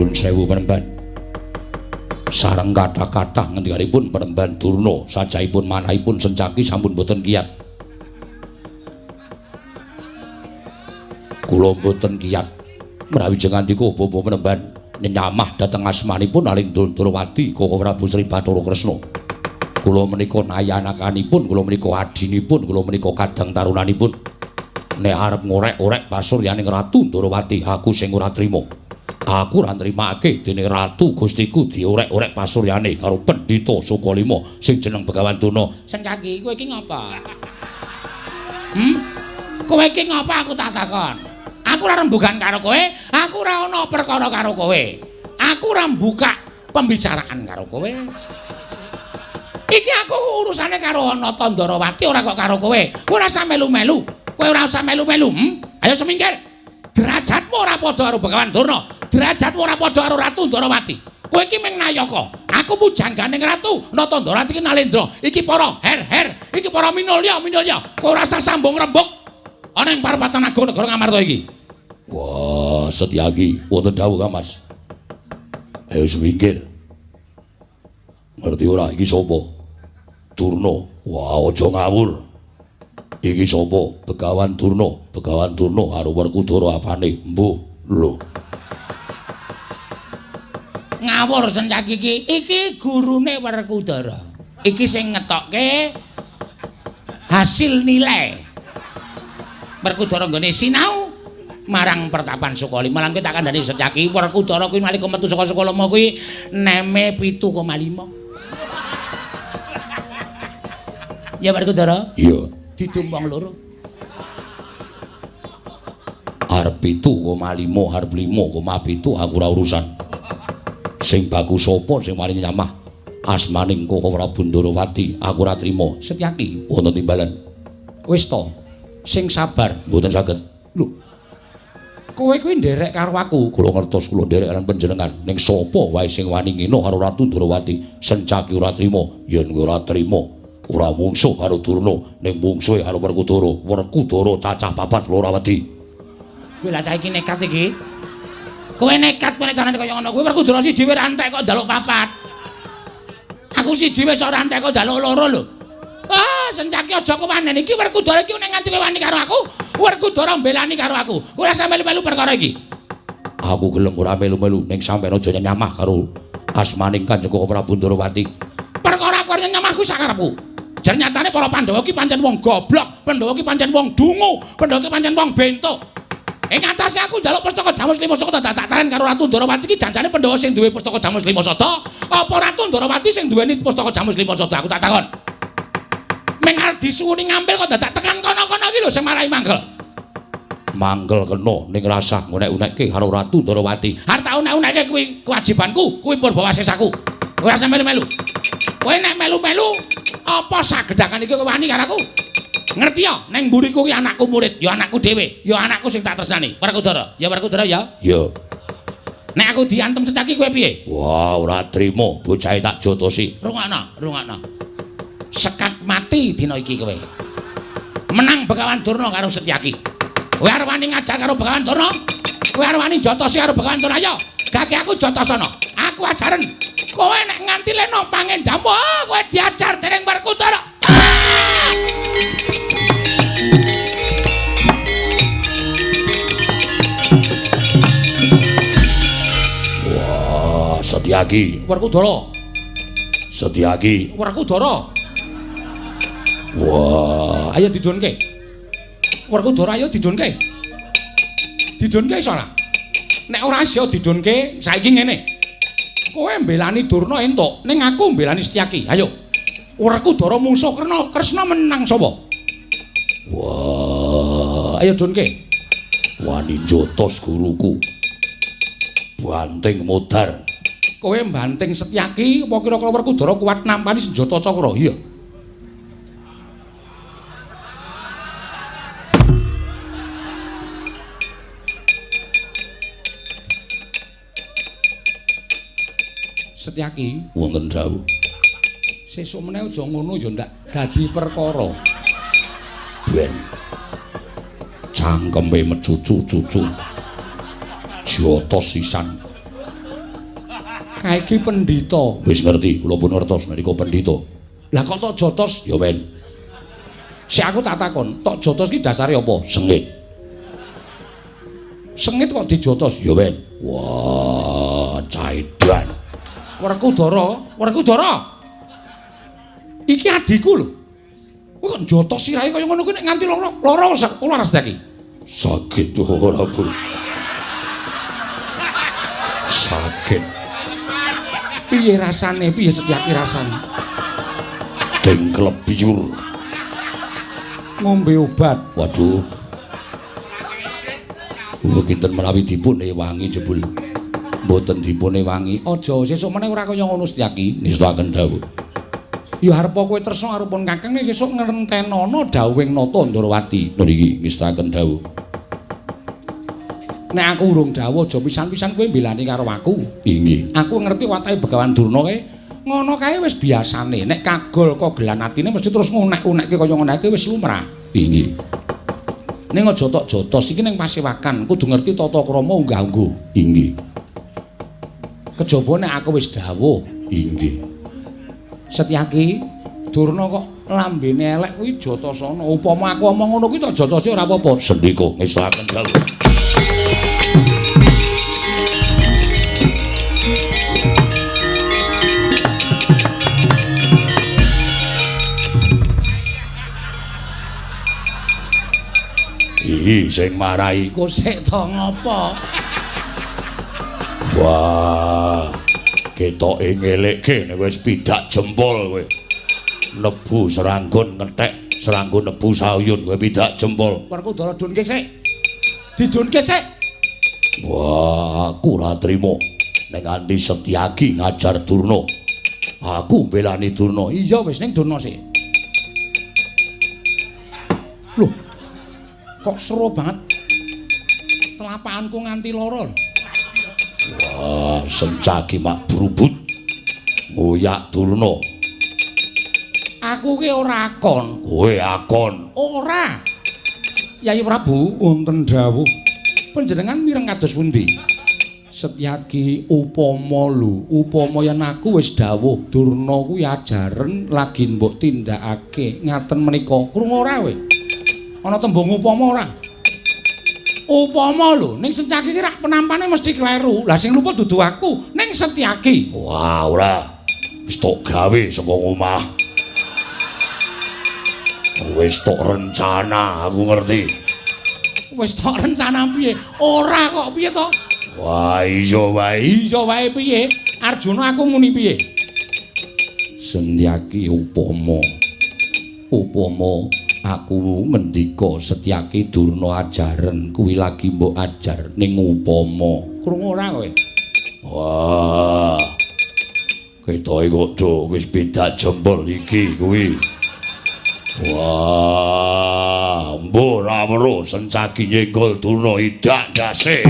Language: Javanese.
Nyuwun sewu Panembahan. Sareng kathah-kathah ngendikanipun Panembahan Durna sajahipun manahipun Sencaki sampun boten kiyat. Kula boten kiyat menawi jengandika bapa Panembahan nyenyamah dhateng asmanipun Alindra Ndrawati Koko Prabu Sri Bathara Kresna. Kula menika nayanakanipun, kula menika adinipun, kula menika kadang tarunanipun. Nek arep ngorek-orek pasuryaning Ratu Ndrawati, aku sing ora trima. Aku ora nrimake dening Ratu Gustiku diorek-orek pasuryane karo Pendhita Sukalima sing jeneng Begawan Durna. Sencaki, kowe iki ngapa? Kowe iki ngapa aku tak takon? Aku ora rembugan karo kowe, aku ora ana perkara karo kowe. Aku ora mbuka pembicaraan karo kowe. Iki aku urusane karo Nata Ndrawati ora kok karo kowe. Kowe ora usah melu-melu. Kowe ora usah melu-melu. Ayo semingkir. Derajatmu ora padha karo Begawan Durna. Derajatmu ora padha karo Ratu Ndrawati. Kowe iki mung nayaka. Aku pujangganing Ratu Nata Ndrawati iki Nalendra. Iki para her-her, iki para minulya-minulya. Kowe ora usah sambung rembug ana ing parapatan agung negara Ngamarta iki. Wah, Setyaki, wonten dawuh Kang Mas. Ayo semingkir. Ngerti ora iki sapa? Durna. Wah, aja ngawur. Iki sapa? Begawan Durna. Begawan Durna karo Werkudara apane? Mbuh, lho. Ngawur Sencaki iki. Iki gurune Werkudara. Iki sing ngetokke hasil nilai. Werkudara nggone sinau marang pertapan Sukalima. Lan kowe tak kandhani Setyaki, Werkudara kuwi nalika metu saka Sukalima kuwi neme 7,5. Ya Werkudara? Iya. Didum wong loro. Arep 7,5, arep 5,7 aku ora urusan. Sing bagus sapa sing paling nyamah? Asmaning Koko Prabu Ndrawati, aku ora trima. Setyaki wonten timbalan. Wis to, sing sabar. Mboten saged. Lho. Kowe kuwi nderek karo aku. Kula ngertos kula nderek karo panjenengan. Ning sapa wae sing wani ngino karo Ratu Ndrawati, Sencaki ora trima, yen ora trima. Ora mungsuh karo Durna, ning mungsuhe karo Werkudara. Werkudara cacah papat ora wedi. Kowe lah saiki nekat iki. Kowe nekat kowe carane kaya ngono kuwi. Werkudara siji wis rantek kok njaluk papat. Aku siji wis ora rantek kok njaluk loro lho. Ah, Sencaki aja kewanen iki. Werkudara iki nek nganti kowe wani karo aku, Werkudara mbelani karo aku. Kowe ora usah melu-melu perkara iki. Aku gelem ora melu-melu ning sampeyan aja nyamah karo asmaning Kanjeng Koko Prabu Ndrawati. Perkara aku arep nyamah kuwi sakarepku. Jernyatane para Pandhawa ki pancen wong goblok, Pandhawa ki pancen wong dungu, Pandhawa ki pancen wong bento. Ing atase aku njaluk pustaka Jamus Lima Sata tak taren karo Ratu Ndrawati ki janjane Pandhawa sing duwe pustaka Jamus Lima Sata, apa Ratu Ndrawati sing duweni pustaka Jamus Lima Sata? Aku tak takon. Meng arep disuwuni ngambil kok dadak tekan kono-kono iki lho sing marai mangkel. Mangkel kena ning rasah ngunek-unekke karo Ratu Ndrawati. Arep tak unek-unekke kuwi kewajibanku, kuwi purbawasesaku. Ora usah melu-melu. Kowe nek melu-melu apa sagedakan iki kowe wani karo aku? Ngerti ya, neng mburiku ki anakku murid, ya anakku dhewe, ya anakku sing tak tresnani. Werkudara, ya Werkudara ya. Ya. Nek aku diantem Setyaki kowe piye? Wah, ora trima, bocahe tak jotosi. Rungokno, rungokno. Sekak mati dina iki kowe. Menang Begawan Durna karo Setyaki. Kowe arep wani ngajar karo Begawan Durna? Kowe arep wani jotosi karo Begawan Durna? Ayo, gage aku jotosono. Aku ajaren. Kowe nek nganti leno pangendamu, kowe diajar dening Werkudara. Wah, Setyaki. Werkudara. Setyaki. Werkudara. Wah, ayo didunke. Werkudara ayo didunke. Didunke iso ora? Nek ora iso didunke, saiki ngene. Kowe mbelani Durna entuk, ning aku mbelani Setyaki. Ayo. Werkudara mungsuh Kresna, Kresna menang sapa? Wah, ayo dunke. Wani jotos guruku. Banting modar. Kowe mbanting Setyaki apa kira-kira Werkudara kuat nampani senjata cakra? Iya. Setyaki, wonten dawuh. Sesuk meneh aja ngono ya ndak dadi perkara. Ben cangkeme mecucu-cucu. Jotos sisan. Kae iki pendhita. Wis ngerti, kula pun ngertos nalika pendhita. Lah kok tok jotos? Ya men. Sik aku tak takon, tok jotos ki dasare apa? Sengit. Sengit kok dijotos? Ya men. Wah, caidan. Werkudara, Werkudara. Iki adikku lho. Kowe kok njotos sirahe kaya ngono kuwi nek nganti lara, lara ora Setyaki. Sakit ora, Bu. Sakit. Piye rasane? Piye Setyaki rasane? Dengklep biur. Ngombe obat. Waduh. Kinten menawi dipun ewangi jebul. Mboten dipun ewangi. Aja sesuk meneh ora kaya ngono Setyaki. Nistakaken dawuh. Ya arepa kowe tresna karo pun kakang ning sesuk ngrentenono dawuhing Nata Ndrawati. Lho niki ngestakaken dawuh. Nek aku urung dawuh aja pisan-pisan kowe mbelani karo aku. Inggih. Aku ngerti watake Begawan Durna kae ngono kae wis biasane. Nek kagol kogelan atine mesti terus ngunek-unekke kaya ngono kae wis lumrah. Inggih. Ning aja tok jotos iki ning pasewakan kudu ngerti tata krama unggah-ungguh. Inggih. Kejaba nek aku wis dawuh. Inggih. Setyaki, Durna kok lambene elek kuwi jotosana. Upama aku omong ngono kuwi tok jotosi ora apa-apa. Sendika ngestakaken dawuh. Ih, sing marai kok sik to ngopo? Wah. Ketoke ngelekke nek wis pidak jempol kowe. Nebu seranggon ngethek, seranggon nebu sayun kowe pidak jempol. Werkudara dunke sik. Didunke sik. Wah, aku ora trimo nek nganti Setyaki ngajar Durna. Aku belani Durna. Iya wis ning Durna sik. Loh. Kok seru banget. Telapakanku nganti lara. Wah, Sencaki mak brubut ngoyak Durna. Aku ki ora akon. Kowe akon. Ora. Yayi Prabu, wonten dawuh. Panjenengan mireng kados pundi? Setyaki upama lho, upama yen aku wis dawuh Durna kuwi ajaren lagi mbok tindakake ngaten menika. Krungu ora kowe? Ana tembung upama ora? Upama lho, ning Setyaki ki rak penampane mesti kleru. Lah sing lupa dudu aku, ning Setyaki. Wah, ora. Wis tok gawe saka omah. Wis tok rencana, aku ngerti. Wis tok rencana piye? Ora kok piye to? Wah, iya wae. Iya wae piye? Arjuna aku muni piye? Setyaki upama. Upama aku ngendika Setyaki Durna ajaren kuwi lagi mbok ajar ning upama. Krungu ora kowe? Wah. Ketoke kok do wis beda jempol iki kuwi. Wah, mbuh ora weruh Sencaki nyenggol Durna idak ndase.